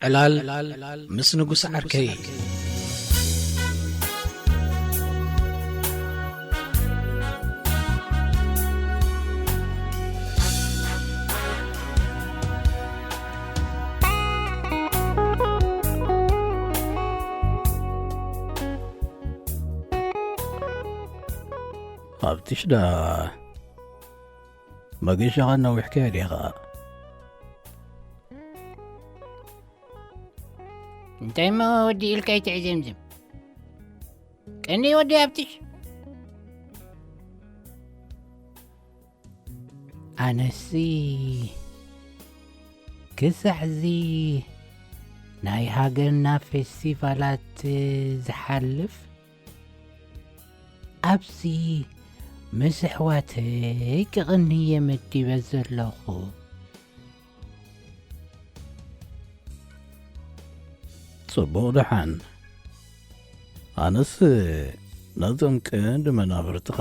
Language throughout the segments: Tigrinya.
ዕላል ምስ ንጉስ ዓርከይ። ኣብትሽ ደኣ መገሻኻ ነዊሕካዮ ዲኻ? እንታይ እሞ ወዲ ኢልካ ይትዕዘምዝም? ቀኒ ወዲ ኣብትሽ። ኣነሲ ክሳዕዚ ናይ ሃገርና ፌስቲቫላት ዝሓልፍ ኣብዚ ምስ ኣሕዋተይ ክቕንየ መዲበ ዘለኹ። ጽቡቕ ደሓን። ኣነስ ነዞም ቀንዲ መናብርትኻ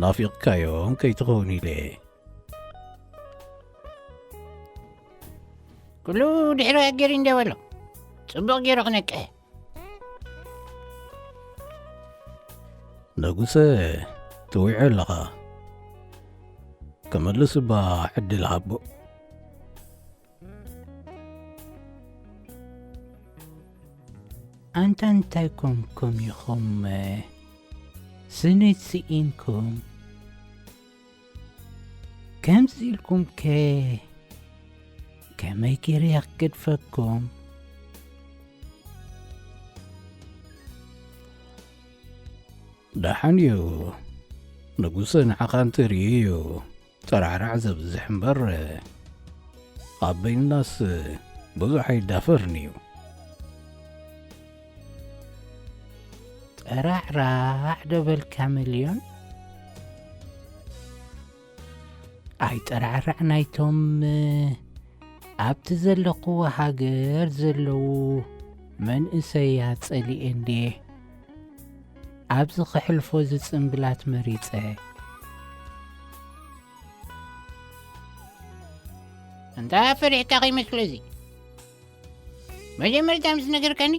ናፊቕካዮም ከይትኸውን ኢለ። ኩሉ ድሕሪ ኣገሪ እንደ በሎ ጽቡቕ ገይሩ ክነቅሐ። ንጉሰ፣ ትውዒ ኣለኻ። ክመልስ እባ ዕድል ሃቦ። ኣንታ እንታይ ኮንኩም ኢኹም ስኒት ስኢንኩም? ከምዚ ኢልኩም ከ ከመይ ገይረ እየ ክገድፈኩም? ደሓን እዩ። ንጉሰ ንዓኻ እንተርእዩ እዩ ጠራዕራዕ ዘብዝሕ እምበር፣ ኣብ በይንናስ ብዙሕ ኣይዳፈርን እዩ። ጠራዕራዕ ዶ በልካ ሚልዮን? ኣይጠራዕራዕ ናይቶም ኣብቲ ዘለኽዎ ሃገር ዘለዉ መንእሰያት ጸሊኤ እንድየ ኣብዚ ከሕልፎ እዚ ጽምብላት መሪጸ። እንታይ ፈሪሕካ ከይመስሎ እዚ? መጀመርታ ምስ ነገርካኒ፣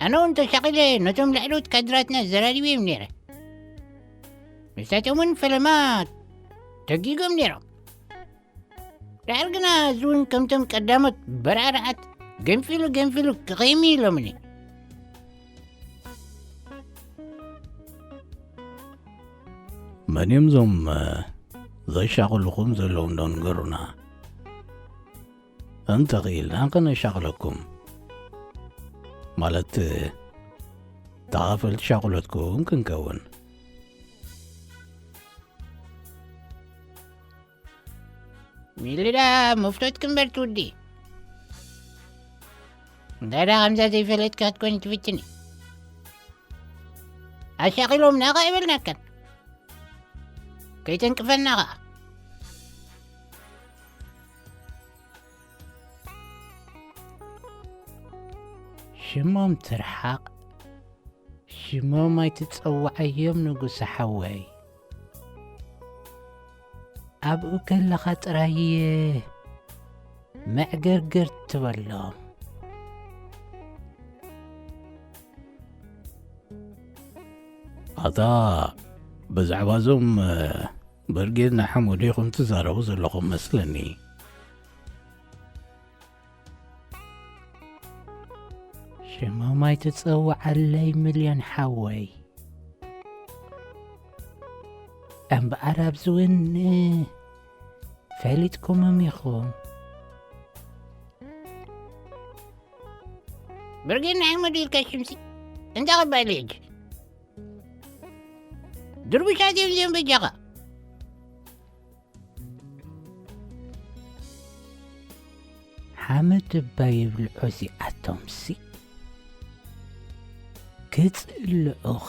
ኣነ እውን ተሻቒለ ነቶም ላዕለዎት ካድራትና ዘራሪበዮም ነይረ። ንሳቶም እውን ፈለማ ተጊጎም ነይሮም። ድሓር ግና እዚ እውን ከምቶም ቀዳሞት በራርዓት ገንፊሉ ገንፊሉ ክቐይም ኢሎምኒ። መን እዮም እዞም፣ እ፣ ዘሻቕልኹም ዘለዉ እንዶ ንገሩና። እንተኽኢልና ከነሻቕለኩም። ማለት፣ ተኻፈልቲ ሻቕሎትኩም ክንከውን። ሚልዳ መፍቶት ክንበር ትውዲ። እንታይ ደኣ ከምዛ ዘይፈለጥካ ክትኮን ትፍትኒ? ኣሻቒሎምና ኸኣ ኣይበልናካን። ከይተንቅፈና ኸኣ። ሽሞም ትርሓቕ፣ ሽሞም ኣይትጸውዓዮም ንጉሰ ሓወይ። ኣብኡ ከለኻ ጥራይ እየ መዕገርገር ትበሎም። ኣታ ብዛዕባ እዞም፣ እ፣ ብርጌድ ንሓመዱ ኢኹም ትዛረቡ ዘለኹም መስለኒ። ሽሞም ኣይትጸውዓለይ ሚልዮን ሓወይ። እምበኣር ኣብዚ እውን ፈሊጥኩሞም ኢኹም። ብርጌድ ንሓመዱ ኢልካ ሽምሲ እንታይ ክበሃል ሕጂ? ድርቡሻት እዮም እዚኦም በጃኻ። ሓመድ እባ ይብልዑ እዚኣቶምሲ። ክጽልኡኻ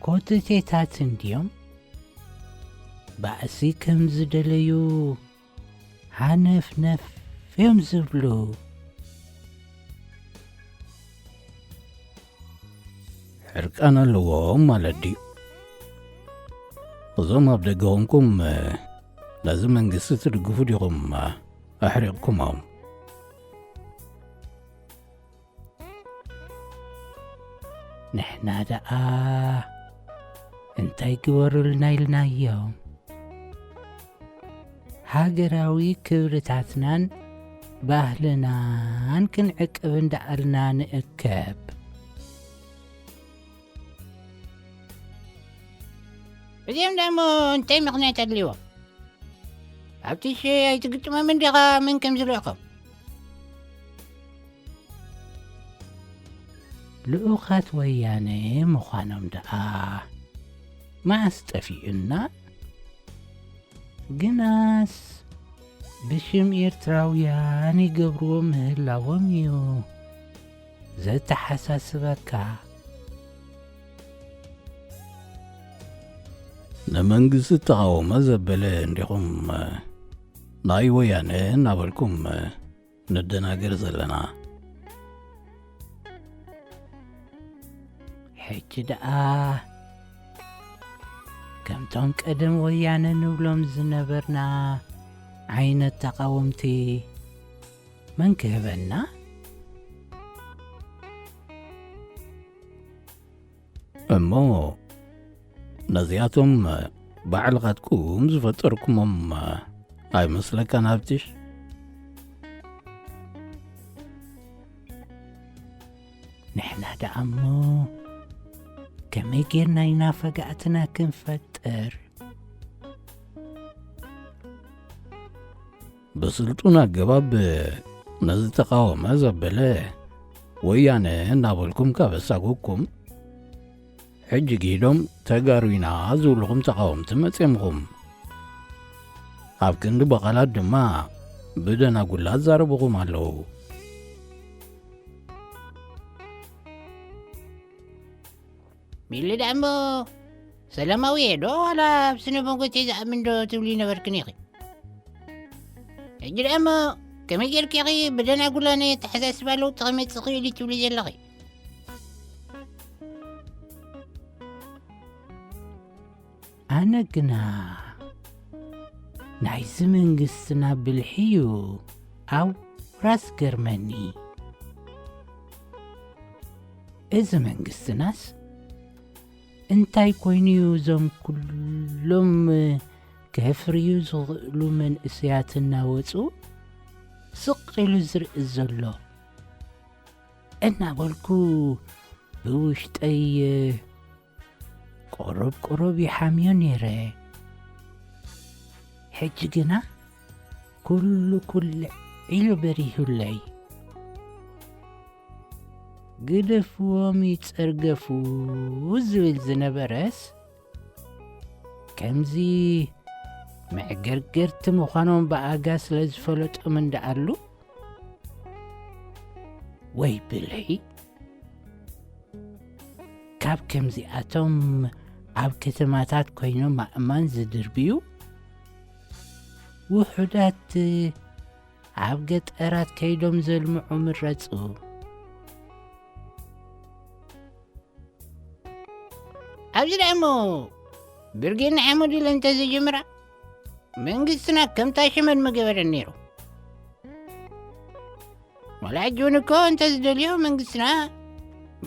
ኮተቴታት እንድዮም። ባእሲ ከም ዝደለዩ ሃነፍነፍ እዮም ዝብሉ። ሕርቃን ኣለዎም ማለት ድዩ? እዞም ኣብ ደገ ኾንኩም፣ ነዚ መንግስቲ ትድግፉ ዲኹም? ኣሕሪቕኩሞም። ንሕና ደኣ እንታይ ግበሩልና ኢልናዮም? ሃገራዊ ክብርታትናን ባህልናን ክንዕቅብ እንዳኣልና ንእከብ። እዚኦም ደሞ እንታይ ምኽንያት ኣድልይዎም? ኣብቲ ሽ ኣይትግጥሞምን ዲኻ? መን ከም ዝልእኾም? ልኡኻት ወያነ ምዃኖም ደኣ መዓስ ጠፊኡና? ግናስ ብሽም ኤርትራውያን ይገብርዎ ምህላዎም እዩ ዘተሓሳስበካ። ንመንግስቲ ተቓወመ ዘበለ እንዲኹም ናይ ወያነ እናበልኩም ንደናገር ዘለና። ሕጂ ደኣ ከምቶም ቀደም ወያነ ንብሎም ዝነበርና ዓይነት ተቓወምቲ መን ክህበና? እሞ ነዚኣቶም ባዕልኻትኩም ዝፈጠርኩሞም ኣይመስለካን ሃብትሽ? ንሕና ደኣ እሞ ከመይ ጌርና ኢና ፈጋእትና ክንፈጥር? ብስልጡን ኣገባብ ነዚ ተቓወመ ዘበለ ወያነ እናበልኩም ካብ ኣሳጎግኩም፣ ሕጂ ጊዶም ተጋሩ ኢና ዝብልኹም ተቓወምቲ መጺኦምኹም። ኣብ ክንዲ ብቓላት ድማ ብደናጉላ ዛረብኹም ኣለዉ። ሚሊ ደኣ እሞ ሰላማዊ እየ ዶ ዋላ ኣብ ስነ መጎቴ ዝኣምን ዶ ትብሊ ነበርክን ኢኺ? ሕጂ ደኣ እሞ ከመይ ጌርኪ ኢኺ ብደናጉላ ናይ ኣተሓሳስባ ለውጢ ከመጽእ ክእል እዩ ትብሊ ዘለኺ? ኣነ ግና ናይዚ መንግስትና ብልሒ እዩ ኣውራ ዝገርመኒ። እዚ መንግስትናስ እንታይ ኮይኑ እዩ እዞም ኩሎም ከፍርዩ ዝኽእሉ መንእሰያት እናወጹ ስቕ ኢሉ ዝርኢ ዘሎ? እናበልኩ ብውሽጠይ ቁሩብ ቁሩብ ይሓምዮ ነይረ። ሕጂ ግና ኩሉ ኩልዕ ኢሉ በሪሁለይ። ግደፍዎም ይጸርገፉ ዝብል ዝነበረስ፣ ከምዚ መዕገርገርቲ ምዃኖም ብኣጋ ስለ ዝፈለጦም እንደኣሉ፣ ወይ ብልሒ፣ ካብ ከምዚኣቶም ኣብ ከተማታት ኮይኖም ኣእማን ዝድርብዩ፣ ውሑዳት ኣብ ገጠራት ከይዶም ዘልምዑ ምረጹ። ኣብዚ ደኣ እሞ ብርጌድ ንሓመዱ ኢለ እንተዘይጀምራ፣ መንግስትና ከምታ ሽመል ምገበረን ነይሩ። ዋላ ሕጂ እውን እኮ እንተዝደልዮ መንግስትና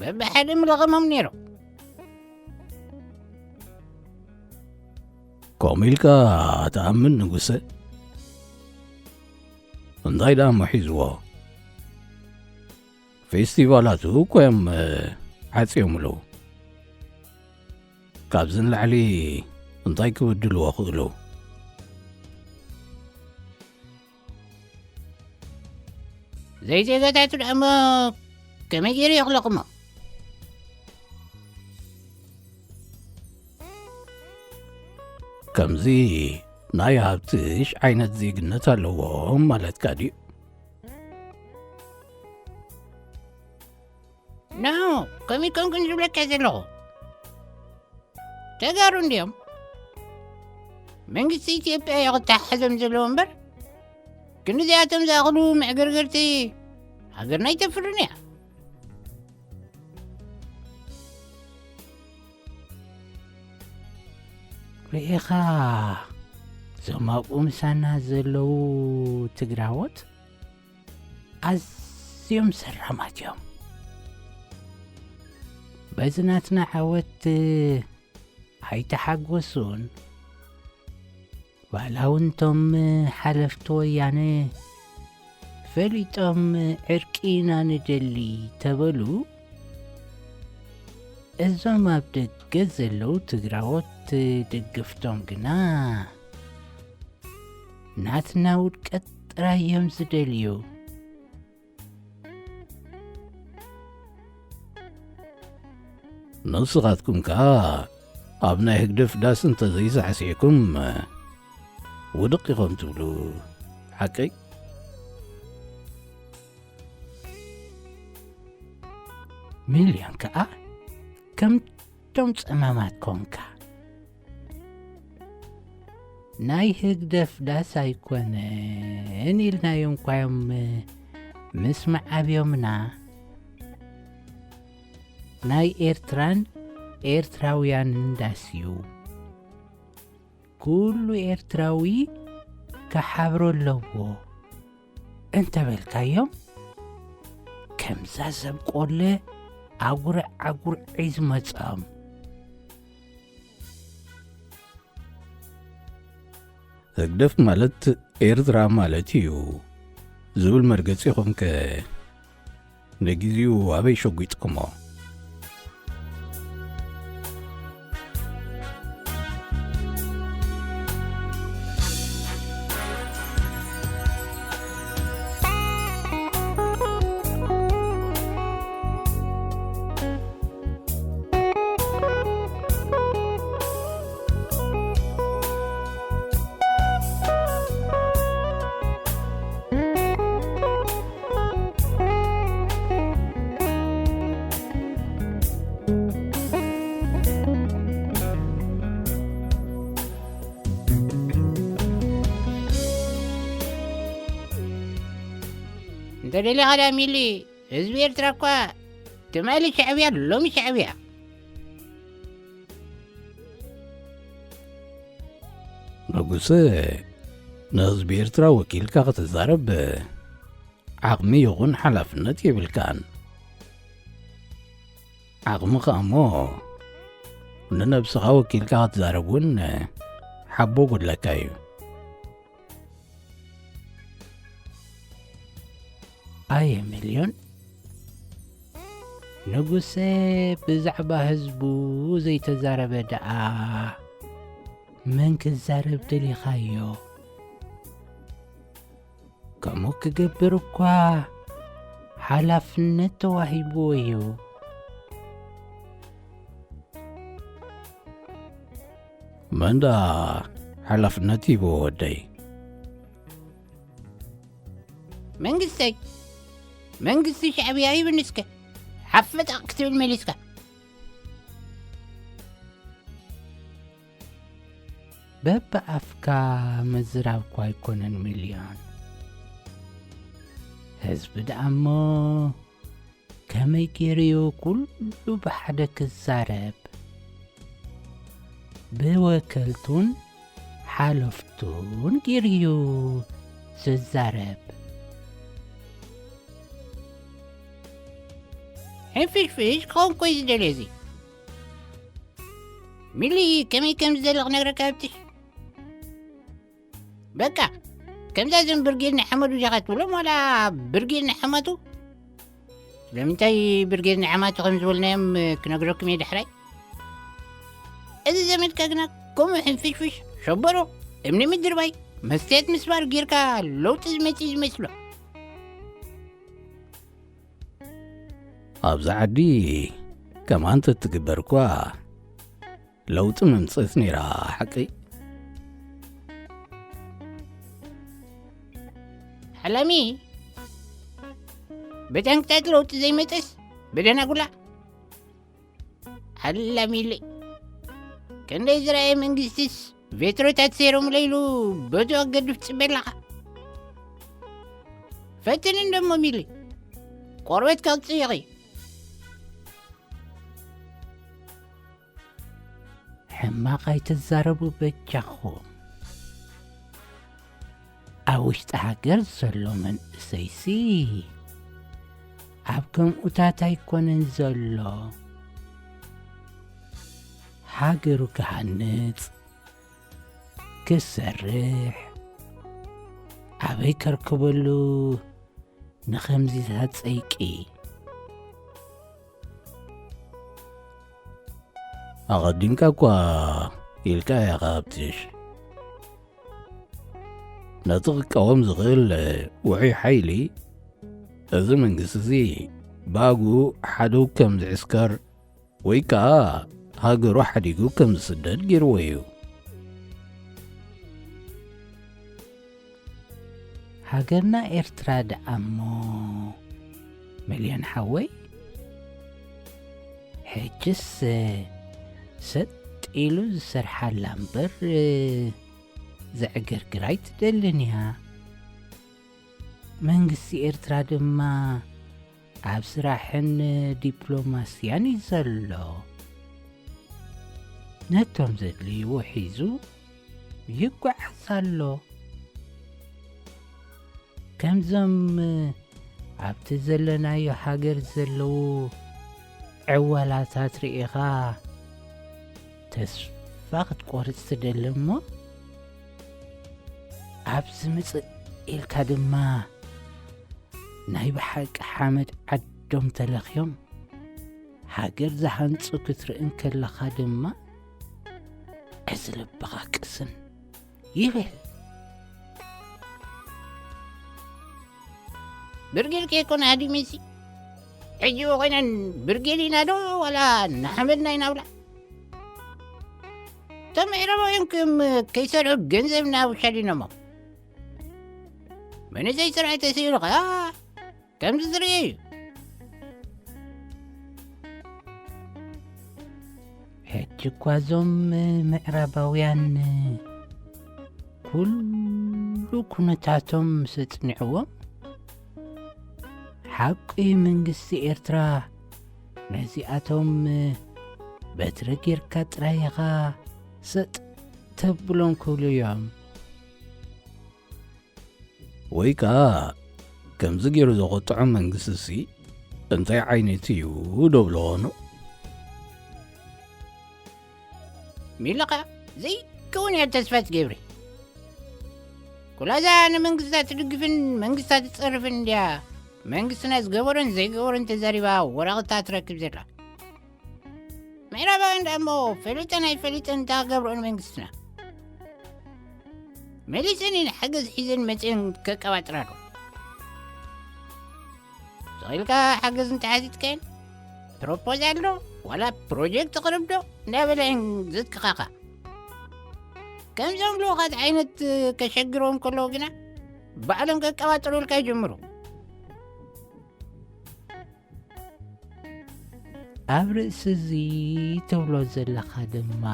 በብሓደ ምለቐሞም ነይሩ። ከምኡ ኢልካ ትኣምን ንጉሰ? እንታይ ደኣ እሞ ሒዝዎ? ፌስቲቫላቱ እኮ እዮም፣ እ፣ ዓጽዮምሉ። ካብዚ ንላዕሊ እንታይ ክብድልዎ ክእሉ? ዘይዜጋታቱ ደኣ እሞ ከመይ ገይሩ የኽለቕሞ? ከምዚ ናይ ሃብትሽ ዓይነት ዜግነት ኣለዎም ማለትካ ድዩ? ኖ፣ ከመይ ኮንኩን ዝብለካ ዘለኹ? ተጋሩ እንድዮም። መንግስቲ ኢትዮጵያ እዩ ክተሓሓዞም ዘለዎ እምበር፣ ክንዲዚኣቶም ዝኣኽሉ መዕገርገርቲ ሃገርና ኣይተፍርን እያ። ርኢኻ፣ እቶም ኣብኡ ምሳና ዘለዉ ትግራዎት ኣዝዮም ሰራማት እዮም። በዚ ናትና ዓወት ኣይተሓጎሱን። ዋላ እውን እቶም ሓለፍቲ ወያነ ፈሊጦም ዕርቂ ኢና ንደሊ ተበሉ፣ እዞም ኣብ ደገ ዘለዉ ትግራዎት ድግፍቶም ግና ናትና ውድቀት ጥራይ እዮም ዝደልዩ። ንስኻትኩም ከኣ ኣብ ናይ ህግደፍ ዳስ እንተዘይሳዕሲዕኩም ውድቕ ኢኹም ትብሉ፣ ሓቀይ? ሚልዮን ከኣ ከምቶም ጸማማት ኮንካ። ናይ ህግደፍ ዳስ ኣይኮነን ኢልናዮም እኳ እዮም ምስማዕ ኣብዮምና። ናይ ኤርትራን ኤርትራውያንን ዳስ እዩ። ኩሉ ኤርትራዊ ክሓብሮ ኣለዎ እንተበልካዮም፣ ከምዛ ዘብቆለ ኣጉርዕ ኣጉርዕ እዩ ዝመጾም። ህግደፍ ማለት ኤርትራ ማለት እዩ ዝብል መርገጺኹም ከ ንግዜኡ ኣበይ ሸጒጥኩሞ? እንተ ደሊኻ ደኣ ሚሊ፣ ህዝቢ ኤርትራ እኳ ትማሊ ሻዕብያ፣ ሎሚ ሻዕብያ። ንጉሰ፣ ንህዝቢ ኤርትራ ወኪልካ ክትዛረብ ዓቕሚ ይኹን ሓላፍነት የብልካን። ዓቕምኻ እሞ ንነብስኻ ወኪልካ ክትዛረብ እውን ሓቦ ጎድለካ እዩ። ኣየ ሚልዮን፣ ንጉሰ ብዛዕባ ህዝቡ ዘይተዛረበ ደኣ መን ክዛረብ ደሊኻዮ? ከምኡ ክገብር እኳ ሓላፍነት ተዋሂብዎ እዩ። መን ደኣ ሓላፍነት ሂብዎ ወደይ? መንግስተይ፣ መንግስቲ ሻዕብያ ይብኒ እስከ ሓፈጣቕ ክትብል መሊስካ። በብኣፍካ ምዝራብ እኳ ኣይኮነን ሚልዮን። ህዝቢ ደኣ እሞ ከመይ ገይሩ እዩ ኩሉ ብሓደ ክዛረብ? ብወከልቱን ሓለፍቱን ገይሩ እዩ ዝዛረብ። ሕንፍሽፍሽ ክኸውን እኮ እዩ ዝደልዮ እዚ። ሚሊ ከመይ ከም ዝደሊ ክነግረካ ሃብትሽ። በቃ፣ ከምዛ እዞም ብርጌድ ንሓመዱ ጃኻ ትብሎም ዋላ ብርጌድ ንሓማቱ? ስለምንታይ ብርጌድ ንሓማቱ ከም ዝበልናዮም ክነግረኩም እየ ዳሕራይ። እዚ ዘመድካ ግና ከምኡ ሕንፍሽፍሽ፣ ሸበሮ፣ እምኒ ምድርባይ፣ መስትያት ምስባር ጌርካ ለውጢ ዝመጽእ እዩ ዝመስሎ። ኣብዛ ዓዲ ከማን ተትግበር እኳ ለውጢ ምምጽእት ነይራ፣ ሓቀይ? ሓላሚ፣ ብጠንቅታት ለውጢ ዘይመጽእስ ብደናጉላ። ሓላሚለይ፣ ክንደይ ዝረኣየ መንግስትስ ቬትሮታት ሰይሮምለ ኢሉ በቱ ኣገድፍ ትጽበ ኣለኻ። ፈትኒ እንደሞ ሚሊ፣ ቆርበትካ ክጽይቕ እዩ። ሕማቕ ኣይትዛረቡ በጃኹም። ኣብ ውሽጢ ሃገር ዘሎ መንእሰይሲ ኣብ ከምኡታት ኣይኮነን ዘሎ። ሃገሩ ክሃንጽ፣ ክሰርሕ፣ ኣበይ ከርከበሉ ንኸምዚታት ጸይቂ? ኣቐዲምካ እኳ ኢልካ ኢኻ ሃብትሽ። ነቲ ክቃወም ዝኽእል ውዑይ ሓይሊ፣ እዚ መንግስቲ እዚ ብኣግኡ ሓደው ከም ዝዕስከር ወይ ከኣ ሃገሩ ሓዲጉ ከም ዝስደድ ገይርዎ እዩ። ሃገርና ኤርትራ ደኣ እሞ፣ መልዮን ሓወይ፣ ሕጅስ ሰጥ ኢሉ ዝሰርሓላ እምበር፣ ዘዕገርግር ኣይትደልን እያ። መንግስቲ ኤርትራ ድማ ኣብ ስራሕን ዲፕሎማስያን እዩ ዘሎ። ነቶም ዘድልይዎ ሒዙ ይጓዓዝ ኣሎ። ከምዞም ኣብቲ ዘለናዮ ሃገር ዘለዉ ዕዋላታት ርኢኻ ተስፋ ክትቆርጽ ትደሊ እሞ፣ ኣብዚ ምጽእ ኢልካ ድማ ናይ ብሓቂ ሓመድ ዓዶም ተለኽዮም ሃገር ዝሃንጹ ክትርኢ እንከለኻ ድማ፣ እዚ ልብኻ ቅስን ይብል። ብርጌድ ከይኮነ ሃዲመሲ፣ ሕጂ ኮይነን ብርጌድ ኢና ዶ ዋላ እናሓመድና ኢና ብላ? እቶም ምዕራባውያን ከም ከይሰርሑ ገንዘብ እናውሻዲኖሞ፣ መንእሰይ ስራሕ ተስኢሉ ኸኣ ከምዚ ዝርኢ እዩ። ሕጂ እኳ እዞም ምዕራባውያን ኩሉ ኩነታቶም ምስ ኣጽንዕዎም፣ ሓቂ መንግስቲ ኤርትራ ነዚኣቶም በትሪ ጌርካ ጥራይ ኢኻ ሰጥ ተብሎም ክብሉ እዮም። ወይ ከኣ ከምዚ ገይሩ ዘቖጥዖም መንግስቲ ሲ እንታይ ዓይነት እዩ ዶ ብለዎ ነው? ሚለኻ ዘይከውን እያ ተስፋ ትገብሪ። ኩላዛ ንመንግስታት ትድግፍን መንግስታት ትጸርፍን እንድያ መንግስትና ዝገበሮን ዘይገበሮን ተዛሪባ ወረቕታ ትረክብ ዘላ። ምዕራባውያን ደኣ እሞ ፈሊጠን ኣይፈሊጠን እንታይ ክገብርኦ ንመንግስትና? መሊሰን እየን ሓገዝ ሒዘን መጺአን ከቀባጥራ ዶ? ስቕ ኢልካ ሓገዝ እንተሓቲትካየን ፕሮፖዛል ዶ ዋላ ፕሮጀክት ኣቕርብ ዶ እንዳበላ እየን ዘትክኻኻ። ከምዞም ልኡኻት ዓይነት ከሸግርዎም ከለዉ ግና ባዕሎም ከቀባጥሩልካ ይጅምሩ። ኣብ ርእሲ እዚ ትብሎ ዘለኻ ድማ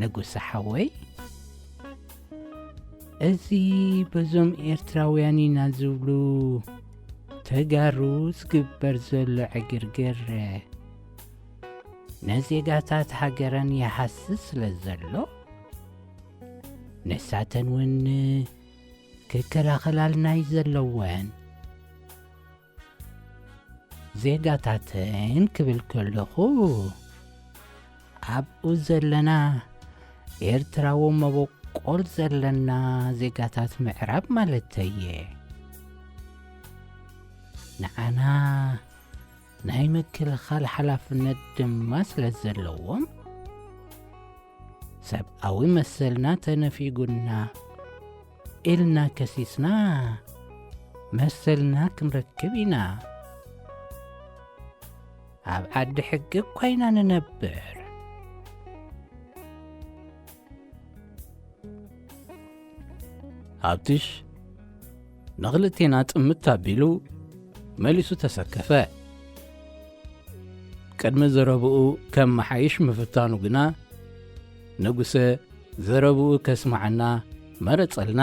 ንጉሰ ሓወይ፣ እዚ በዞም ኤርትራውያን ኢና ዝብሉ ተጋሩ ዝግበር ዘሎ ዕግርግር ንዜጋታት ሃገረን ይሃስስ ስለ ዘሎ፣ ንሳተን እውን ክከላኸላልና እዩ ዘለወን። ዜጋታተን ክብል ከለኹ፣ ኣብኡ ዘለና ኤርትራዊ መበቆል ዘለና ዜጋታት ምዕራብ ማለተይ እየ። ንዓና ናይ ምክልኻል ሓላፍነት ድማ ስለ ዘለዎም፣ ሰብኣዊ መሰልና ተነፊጉና ኢልና ከሲስና፣ መሰልና ክንረክብ ኢና። ኣብ ዓዲ ሕጊ እኳ ኢና ንነብር። ሃብትሽ ንኽልቴና ጥምት ኣቢሉ መሊሱ ተሰከፈ። ቅድሚ ዘረብኡ ከመሓይሽ ምፍታኑ ግና፣ ንጉሰ ዘረብኡ ከስምዓና መረጸልና።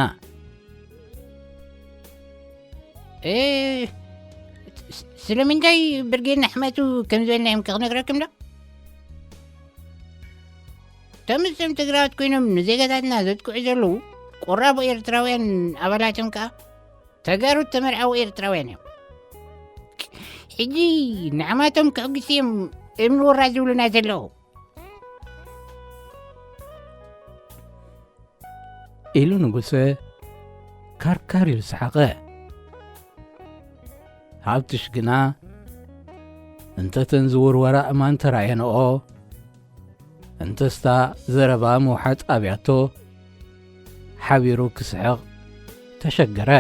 እ፣ ስ-፣ ስለምንታይ ብርጌድ ንሕመቱ ከም ዝበልናዮም ከ ክነግረኩም ዶ? እቶም ምስቶም ትግራዎት ኮይኖም ንዜጋታትና ዘጥቅዑ ዘለዉ ቁራቦ ኤርትራውያን ኣባላቶም ከኣ ተጋሩ ተመርዓዊ ኤርትራውያን እዮም። ሕጂ ንዓማቶም ከዕግሱ እዮም እምኒ ወራ ዝብሉና ዘለዉ። ኢሉ ንጉሰ ካርካር ኢሉ ሰሓቐ። ሃብትሽ ግና እንተተን ዝውርወራ እማን ተራየንኦ፣ እንተስታ ዘረባ ምውሓጥ ኣብያቶ ሓቢሩ ክስሕቕ ተሸገረ።